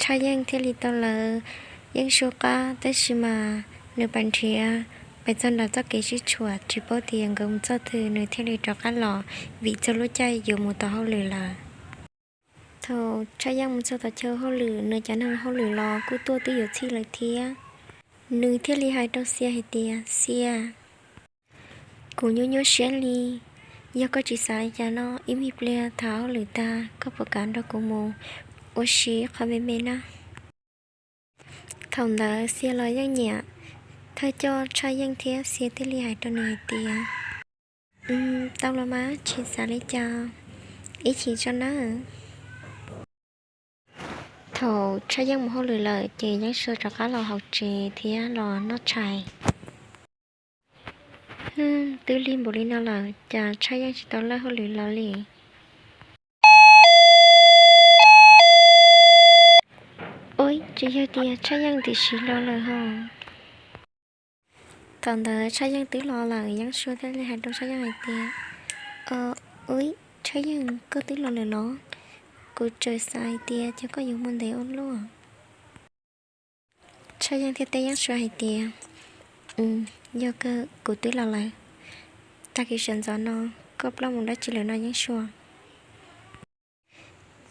Tshaj Yeej thiaj li tau lawv Yeeb Suab qab, tab sis mas nws pheej nrhiav pes txog nram txoj kev sib tshuam tsis paub tias nkawd mus txog twg, nws thiaj li rov qab los vim txog lub caij yuav mus tau hauj lwm lawm. Thaum Tshaj Yeej mus txog tom chaw hauj lwm, nws cov neeg hauj lwm los kuj tuaj twb yuav txhij lawm thiab. Nws thiaj li hais rau Xia hais tias, Xia, kuv nyuaj nyuaj siab li, yog koj tsis xav li cas no, ib me pliag thaum hauj lwm tag koj puas kam nrog kuv mus ua si qhov me me na? Thaum ntawd Xia los yeej nyiam thawj coj Tshaj Yeej thiab, Xia thiaj li hais rau nws hais tias, Tau los mas, tsis xav li cas, ib chim tso nawb. Thaum Tshaj Yeej mus hauj lwm lawm ces Yeeb Suab rov qab los hauv tsev thiab los noj tshais. Twb lig npaum li no lawm, cas Tshaj Yeej tsis tau lawb hauj lwm los li? Ua, tsis yog tias Tshaj Yeej tib si los lawm ho? Thaum ntawd Tshaj Yeej twb los lawm, Yeeb Suab thiaj li hais rau Tshaj Yeej hais tias, Ua, Tshaj Yeej, koj twb los lawm los? Kuv tseem xav hais tias cas koj yuav mus ntev ua luaj. Tshaj Yeej thiaj teb Yeeb Suab hais tias, Yog kawg, kuv twb los lawm. Tag kis sawv ntxov no koj ploj mus dab tsi lawm no Yeeb Suab?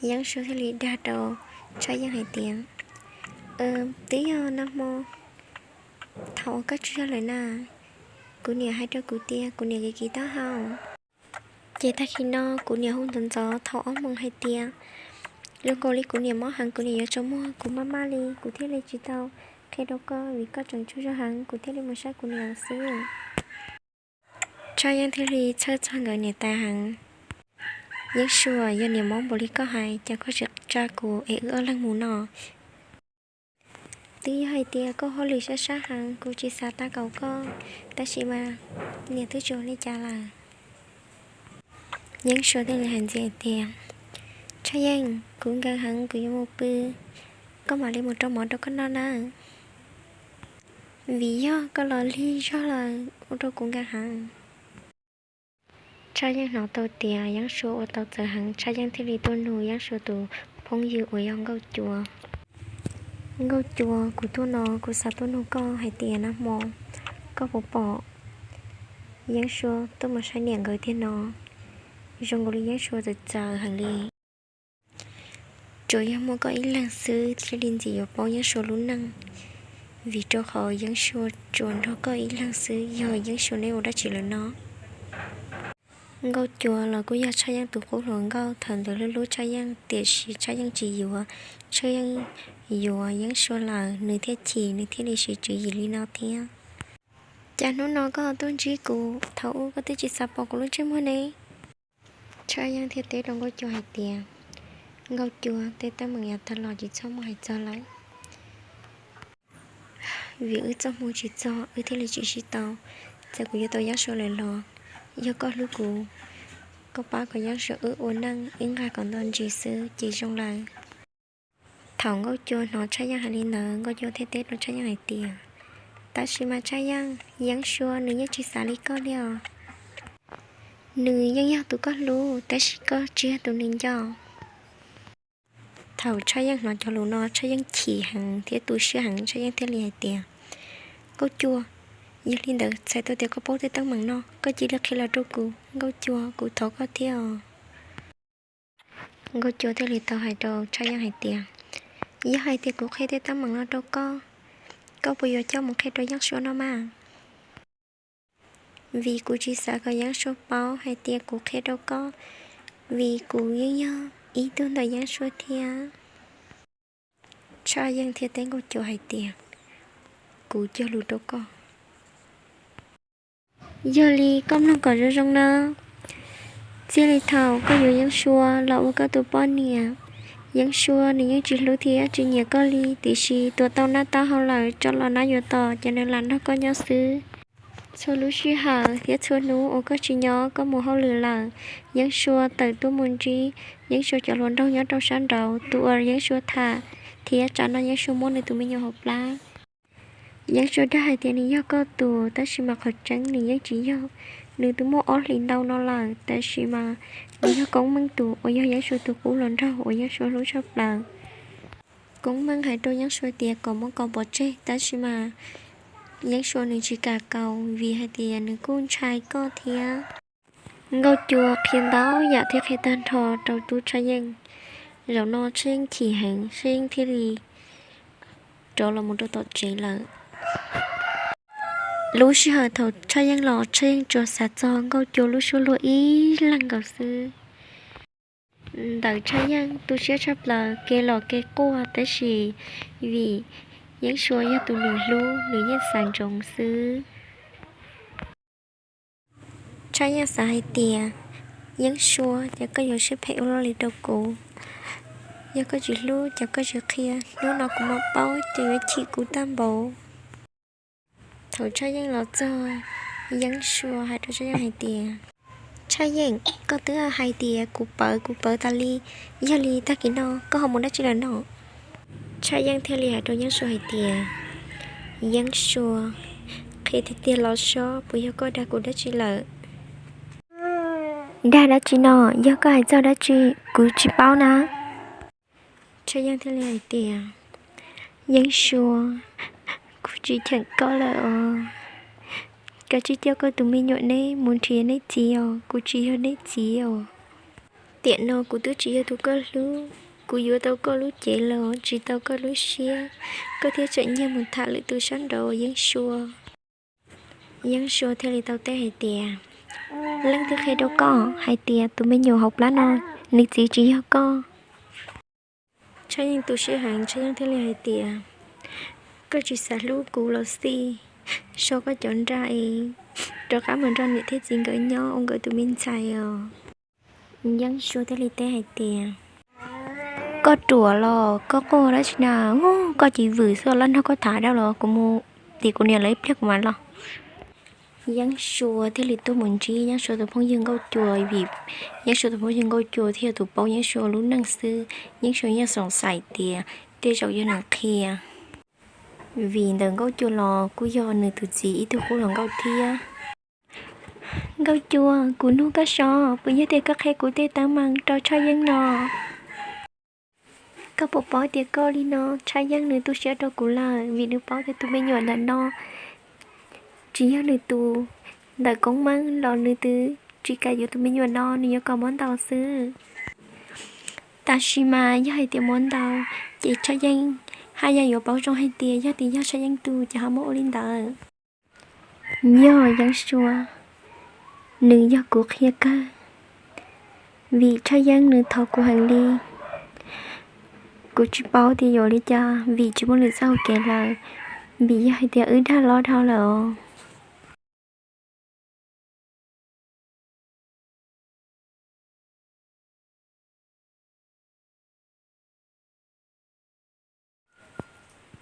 Yeeb Suab thiaj li dag rau Tshaj Yeej hais tias, Twb yog nag hmo thaum uas koj tsis yog lawm na, kuv niam hais rau kuv tias kuv niam kev kiv taub hau. Ces tag kis no kuv niam hu ntxov ntxov thaum ob moos hais tias zoo nkaus li kuv niam mob heev, kuv niam yuav tsaus muag, kuv maj maj li kuv thiaj li tsis tau qhia rau koj, vim koj tseem tsaug zog heev kuv thiaj li mus saib kuv niam lawm xwb. Tshaj Yeej thiaj li txhawj txog nkawd niam tais heev. Yeeb Suab, yog niam mob npaum li koj hais, cas koj tsis tsa kuv es wb ob leeg mus no? Twb yog hais tias koj hauj lwm sab sab heev, kuv tsis xav tau kaum koj, tab sis mas niam twb tsis ua li cas lawm. Yeeb Suab thiaj li hais ntxiv hais tias, Tshaj Yeej, kuv nkees heev, kuv yuav mus pw, koj mam li mus rau mov rau koj noj nawb, vim yog koj los lig zog lawm ua rau kuv nkees heev. Tshaj Yeej hnov tau tias Yeeb Suab ua tau txawv heev, Tshaj Yeej thiaj li tuaj nug Yeeb Suab tus phooj ywg uas yog Nkauj Cua. Nkauj Cua, kuv tuaj no kuv xav tuaj nug koj hais tias nag hmo koj puas pom Yeeb Suab tuaj mus saib niam nkawd tiag no? Zoo nkaus li Yeeb Suab txawv txawv heev li. Tsuas yog muaj koj ib leeg xwb thiaj li ntxim yuav paub Yeeb Suab lub neej, vim rau qhov Yeeb Suab tsuas nrog koj ib leeg xwb, yog Yeeb Suab neb ua dab tsi lawm no? Nkauj Cua los kuj yog Tshaj Yeej tus qub hluas nkauj, thaum ntawd hlub hlub Tshaj Yeej, tiam sis Tshaj Yeej tsis yuav. Tshaj Yeej yuav Yeeb Suab lawm, nws thiaj chim, nws thiaj li siv tswv yim li no thiab. Cas hnub no koj tuaj ntsib kuv, thaum ub koj twb tsis xav pom kuv lub ntsej muag ne? Tshaj Yeej thiaj teb rau Nkauj Cua hais tias, Nkauj Cua, tej teeb meem yav tag los tsis txhob muaj hais txog lawm, vim wb txoj hmoo tsis txog wb thiaj li tsis sib tau. Txawm kuv yuav tau Yeeb Suab lawm los yog koj hlub kuv, koj pab kom Yeeb Suab wb ua neej, wb nqa kom nto ntsis xwb ces zoo lawm. Thaum Nkauj Cua hnov Tshaj Yeej hais li ntawd, Nkauj Cua thiaj teb rau Tshaj Yeej hais tias, Tab sis mas Tshaj Yeej, Yeeb Suab nws yeej tsis xav li koj li os. Nws yeej yog tus koj hlub, tab sis koj tsis yog tus nws nco. Thaum Tshaj Yeej hnov cov lus no, Tshaj Yeej chim heev thiab tu siab heev, Tshaj Yeej thiaj li hais tias, Nkauj Cua, yog li ntawd txhais tau tias koj paub tej teeb meem no, koj cia li qhia los rau kuv. Nkauj Cua, kuv thov koj thiab os. Nkauj Cua thiaj li tau hais rau Tshaj Yeej hais tias, Yog hais tias kuv qhia tej teeb meem no rau koj, koj puas yuav coj mus qhia rau Yeeb Suab no mas? Vim kuv tsis xav kom Yeeb Suab paub hais tias kuv qhia rau koj, vim kuv yeej yog ib tug ntawm Yeeb Suab thiab. Tshaj Yeej thiaj teb Nkauj Cua hais tias, Kuv cog lus rau koj. Yog li koj mloog kom zoo zoo nawb. Txij li thaum koj yuav Yeeb Suab los ua koj tus poj niam, Yeeb Suab nws yeej tsis hlub thiab tsis nyiam koj li, tiam sis tuav tau nab taub hau lawm tso los nab yuav tom ces nws lam nrog koj nyob xwb. Txhua lub sij hawm thiab txhua hnub uas koj tsis nyob, koj mus hauj lwm lawm, Yeeb Suab tawm tuaj mus ntsib Yeeb Suab cov hluas nraug nyob rau sab nraud, tus uas Yeeb Suab tham thiab tsam no Yeeb Suab muab nws tus me nyuam hauv plab. Yeeb Suab dag hais tias nws yog koj tus, tab sis mas qhov tseeb nws yeej tsis yog. Nws twb muaj ob hlis ntau no lawm, tab sis mas nws yog Koob Meej tus uas yog Yeeb Suab tus qub hluas nraug uas Yeeb Suab hlub tshaj plaws. Koob Meej hais rau Yeeb Sua tias kom muab koj pov tseg, tab sis mas Yeeb Sua nws tsis kam kaus vim hais tias nws kuj ntshai koj thiab. Nkauj Cua qhia ntau yam thiab qhia tag nrho rau tub Tshaj Yeej. Zaum no Tshaj Yeej chim heev, Tshaj Yeej thiaj li rov los mus rau tom tsev lawm. Lub sij hawm thaum Tshaj Yeej los, Tshaj Yeej tsuas xav txog Nkauj Cua lub suab luag ib leeg nkaus xwb. Ntawm Tshaj Yeej tu siab tshaj plaws, kev los kev quaj tab sis vim Yeeb Sua yog tus nws hlub, nws yeej xav ntsoov xwb. Tshaj Yeej xav hais tias, Yeeb Sua, cas koj yuav siab phem ua luaj li rau kuv? Yog koj tsis hlub, cas koj tsis qhia? Hnub no kuv mam paub ces yuav chim kuv tag npaum. Thaum Tshaj Yeej los txog, Yeeb Sua hais rau Tshaj Yeej hais tias, Tshaj Yeej, koj twb hais tias kuv pawv, kuv pawv tas li, yog li tag kis no koj ho mus dab tsi lawm no? Tshaj Yeej thiaj li hais rau Yeeb Sua hais tias, Yeeb Sua, qhia tiag tiag los sob, puas yog koj dag kuv dab tsi lawm? Dag dab tsi no? Yog koj hais txog dab tsi, kuv tsis paub na. Tshaj Yeej thiaj li hais tias, Yeeb Sua, kuv tsis cheem koj lawm os. Kav tsij coj koj tus me nyuam neb mus nrhiav neb txiv os, kuv tsis yog neb txiv os. Tiam no kuv twb tsis yog tus koj hlub, kuv yuav tau koj lub cev los tsis tau koj lub siab, koj thiaj tseem nyiag mus tham lwm tus sab nraud, Yeeb Sua. Yeeb Sua thiaj li tau teb hais tias, Leej twg qhia rau koj hais tias tus me nyuam hauv plab no nws txiv tsis yog koj? Tshaj Yeej tu siab heev, Tshaj Yeej thiaj li hais tias, Koj tsis xav hlub kuv los xij, so koj cov nra es rov qab mus nrog niam thiab txiv nkawd nyob ua nkawd tus me ntxhais os. Yeeb Sua thiaj li teb hais tias, Koj ruam los koj quaj dab tsi na? Koj tsis vwm xwb, laj nrog koj tham dab los kuv mus tim kuv niam lawv ib pliag kuv mam los. Yeeb Sua thiaj li tuaj mus ntsib Yeeb Sua tus phooj ywg Nkauj Cua vim Yeeb Sua tus phooj ywg Nkauj Cua thiaj yog tus paub Yeeb Sua lub neej xwb. Yeeb Sua yeej xoom xaim tias tej zaum yog nws qhia, vim ntawm Nkauj Cua los kuj yog nws tus txiv ib tug qub hluas nkauj thiab. Nkauj Cua, kuv nug koj so, puas yog tias koj qhia kuv tej teeb meem rau Tshaj Yeeb no? Koj puas paub tias koj li no, Tshaj Yeeb nws tu siab rau kuv lawm vim nws paub tias tus me nyuam ntawm no tsis yog nws tus. Ntawm Koob Meej los nws twb tsis kam yuav tus me nyuam no, nws yuav kom Muab Ntaus xwb. Tab sis mas yog hais tias Muab Ntaus ces Tshaj Yeeb haj yam yuav paub zoo hais tias yog tias yog Tshaj Yeeb tus ces ho muab ua li ntawd. Yog Yeeb Sua, nws yog kuv qhia kawg, vim Tshaj Yeeb nws thov kuv heev li. Kuv tsis paub tias yuav ua li cas vim tsis muaj lwm txoj hau kev lawm, vim yog hais tias wb dag loj dhau lawm os.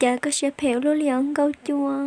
Cas koj siab phem ua luaj li os Nkauj Cua?